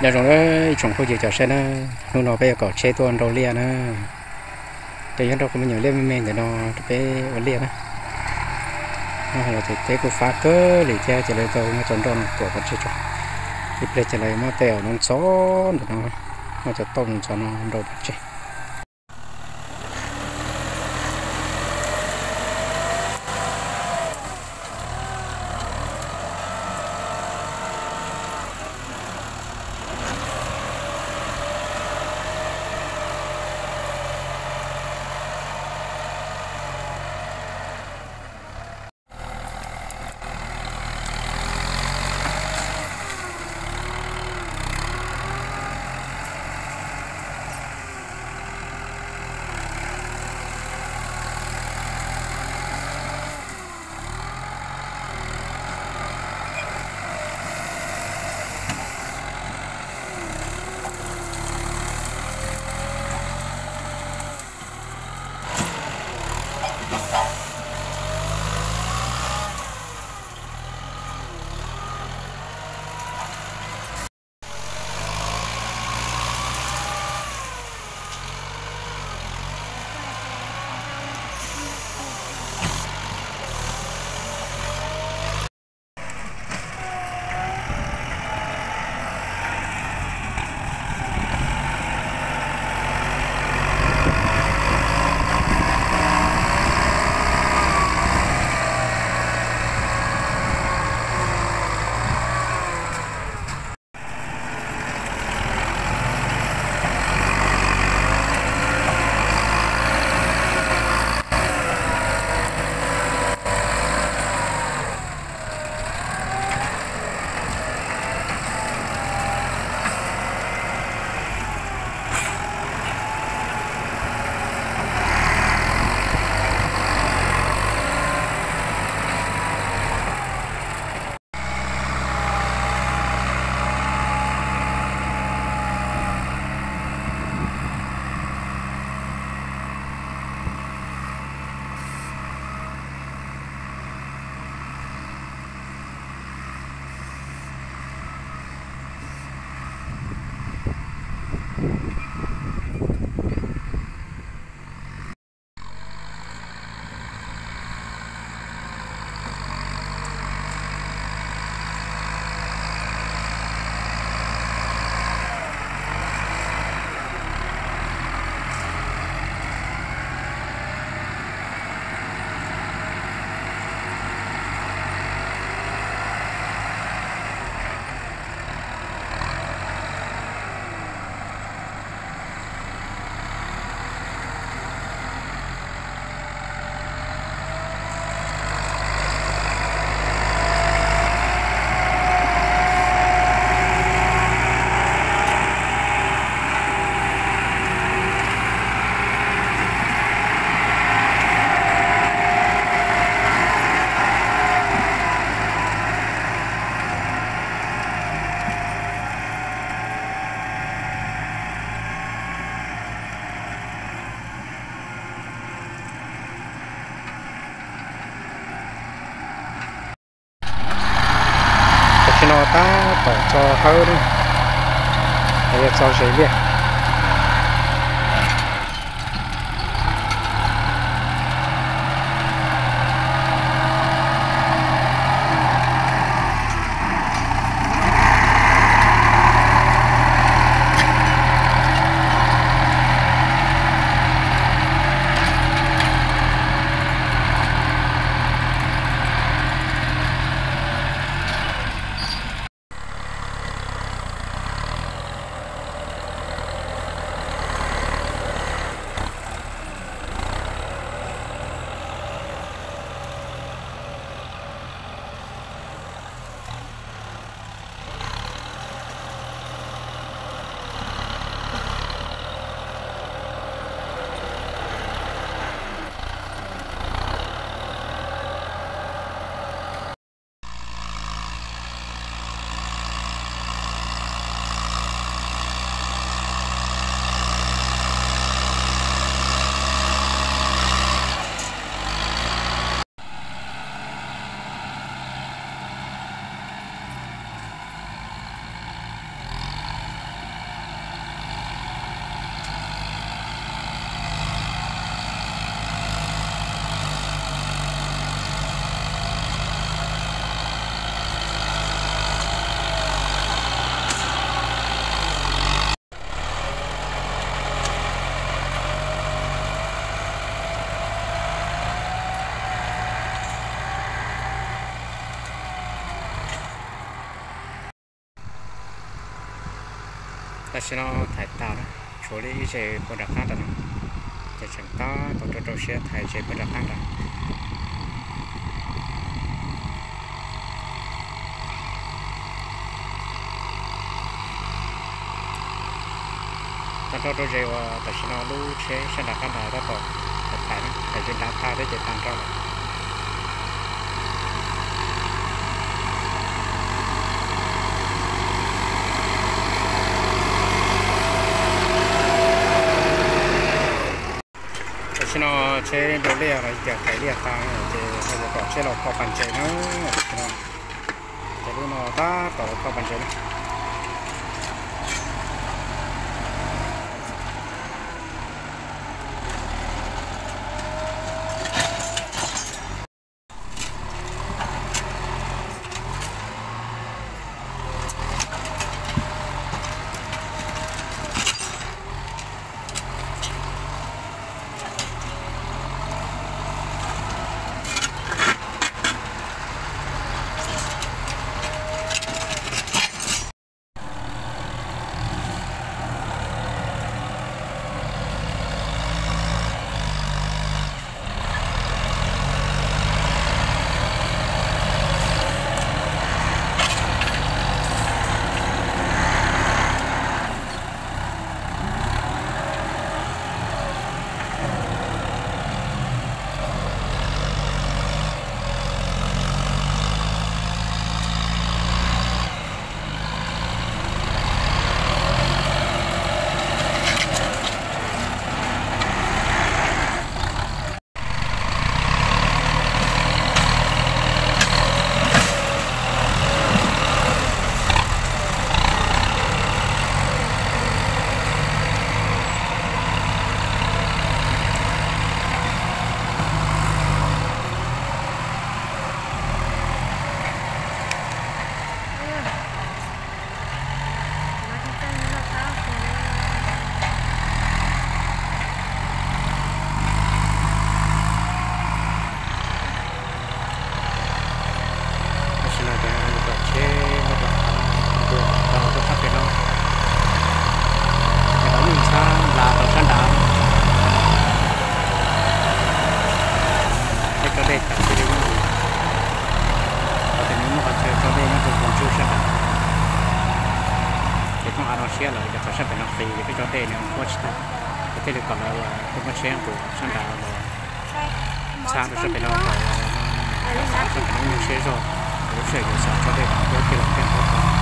Nyob zoo ib tsoom phooj ywg cov saib na, hnub no peb yuav kom tsheb tuaj nrau liaj na. Ces yuav nrau cov me nyuam liaj me me ntawm no rau peb ua liaj na. Ces teb kuj fab kawg li thiab ces lawv tau muab cov nroj no tuam pov tseg tso. Ib pliag ces lawv muab tej no ntxov ntawm no, muab cov tauj ntxov no nrau pov tseg. Tam sim no tab tom txo hawb na, yog txo ze liaj. Tam sim no thaiv tag, tshuav li ib zes puag nram qab ntawm no, ces tseem tab tom rau rau siab thaiv zes puag nram qab ntawd. Tag nrho rau zes uas tam sim no lub tsheb sab nram qab ntawd tab tom thaiv, thaiv zes nrad tag thiab ces tag nrho lawm. Tam sim no tsheb nplua liaj los cas thaiv liaj tag ces yuav kom tsheb los kho pas ntses na. Tam sim no ces lub no tab tom los kho pas ntses na. Tam sim no ces lub tsheb muab rau tau tuaj sab pem no, ces tau ib ntxhab nplas rau sab nrad, thiab tso dej tas thiaj li yooj yim. Qhov tias nws muaj qhov chaw tso dej nyob rau hauv ntsug sab nrad, ces thooj av no siab lawm ces qhov sab pem no qis ces peb tso dej nws quaj tsis tau, ces thiaj li kom lawv tuaj muab tsheb nqus sab nrad los txhab rau sab pem no kom sab pem no muaj siab zog, lub sij hawm yuav xav tso dej los thiaj li tau.